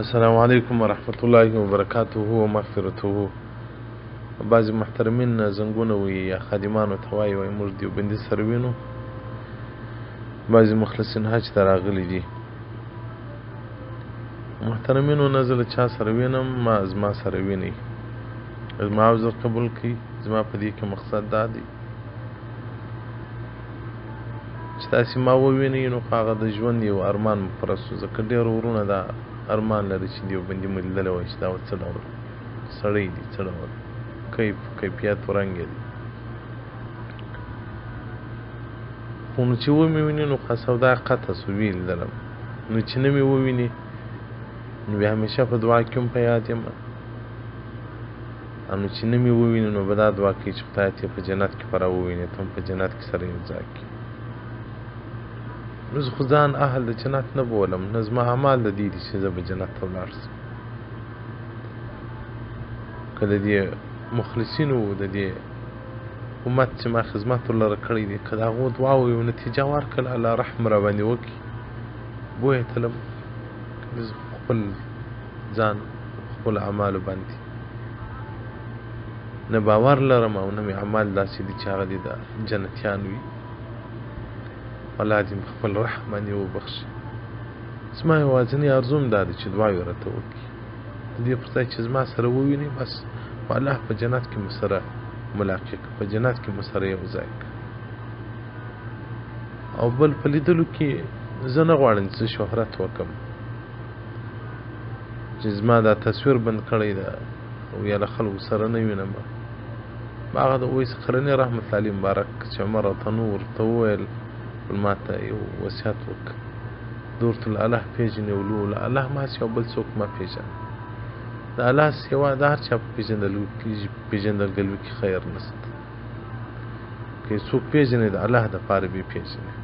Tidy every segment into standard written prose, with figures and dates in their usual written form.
السلام علیکم ورحمت الله وبرکاته و مغفرته. بعضې محترمین زنګونه وي یا خادمانو ته وایي، وایي موږ دیوبندي سره وینو، بعضې مخلصین حج ته راغلي دي. محترمینو نه زه له چا سره وینم، ما زما سره وینئ، زما عذر قبول کړئ. زما په دې کې مقصد دا دی چې تاسې ما ووینئ نو خو هغه د ژوند یو ارمان مو پوره سو، ځکه ډېر ورونه دا ارمان لري چې دیوبندي مو لیدلی وای چې دا څه ډول سړی دی، څه ډول کیف کیفیت و رنګ یې دی. خو نو چې ومې ویني نو خو سودا قطع سو، ویې لیدلم. نو چې نه مې وویني نو بیا همیشه په دعا کې هم په یاد یم. نو چې نه مې وویني نو به دا دعا کوي چې خدای ته په جنت کې په راوویني، ته هم په جنت کې سره یو ځای کړي. نو زه خو ځان اهل د جنت نه بولم، نه زما اعمال د دې دي چې زه به جنت ته ولاړ سم. که د دې مخلصینو د دې امت چې ما خدمت ورلره کړی دی، که د هغو دعاوو یو نتیجه ورکړله، الله رحم را باندې وکړي، بویه تلم. زه خپل ځان خپلو اعمالو باندې نه باور لرم او نه مې اعمال داسې دي چې هغه دې د جنتیان وي. الله دې مې خپل رحم باندې وبخښي. زما یوازینۍ ارزو هم دا ده چې دعاوې راته وکړي، د دې پر ځای چې زما سره وویني، بس خو الله په جنت کې مو سره ملاقي کړه، په جنت کې مو سره یو ځای کړه. او بل په لیدلو کې زه نه غواړم چې زه شهرت وکړم، چې زما دا تصویر بند کړی ده او یا له خلکو سره نه وینم. هغه د اویس قرني رحمت الله علیه مبارک چې عمر راته نو ورته وویل، ما ته یو وصیت وکړه، ده ورته له الله پېژنې ولو له الله ما سي او بل څوک ما پېژنه، د الله سوا د هر چا په پېژندلګلو کې خیر نشته. که یې څوک پېژنې د الله دپاره بې پېژنې.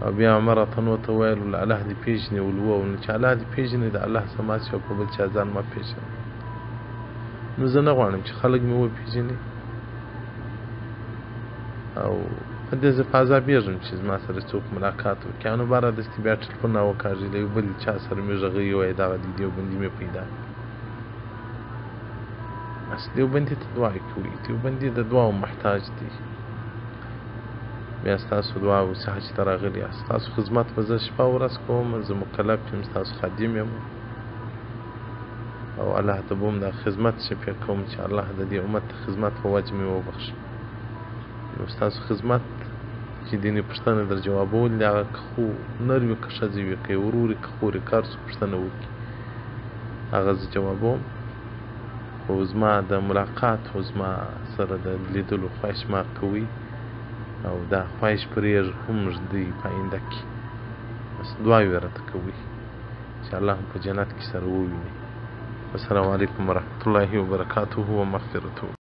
او بیا عمر راته نو ته وویل، له الله دې پېژنې ولو او نو چې الله دې پېژنې د الله سما سي او په بل چا ځان ما پېژنې. نو زه نه غواړم چې خلک مې وپېژني او په دې زه په عذابېږم چې زما سره څوک ملاقات وکړي. نو باره دستي بیا ټلیفون راوکاږي، له یو بل چا سره مې غږوي، وایي دغه دی دیوبندي مې پیدا کړ. بس دیوبندي ته دعا کوي، دیوبندي د دعاو محتاج دی. بیا ستاسو دعا وسي حج ته راغلي یاست، ستاسو خدمت به زه شپه ورځ کوم، زه مکلف یم، ستاسو خادم یم او الله ته به هم دا خدمت شفیع کوم چې الله د دې امت خدمت په وجه مې وبخښي. نو ستاسو خدمت چې دیني پوښتنه در جوابول دي، هغه که خو نر وي که ښځې وي، که یې ورور وي که خور وي، که هر څوک پوښتنه وکړي هغه زه جوابوم. خو زما د ملاقات او زما سره د لیدلو خواهش ما کوئ او دا خواهش پرې هم ږدئ په آینده کې، بس دعاوې راته کوئ چې الله هم په جنت کې سره وویني. السلام علیکم ورحمت الله وبرکاته ومغفرته.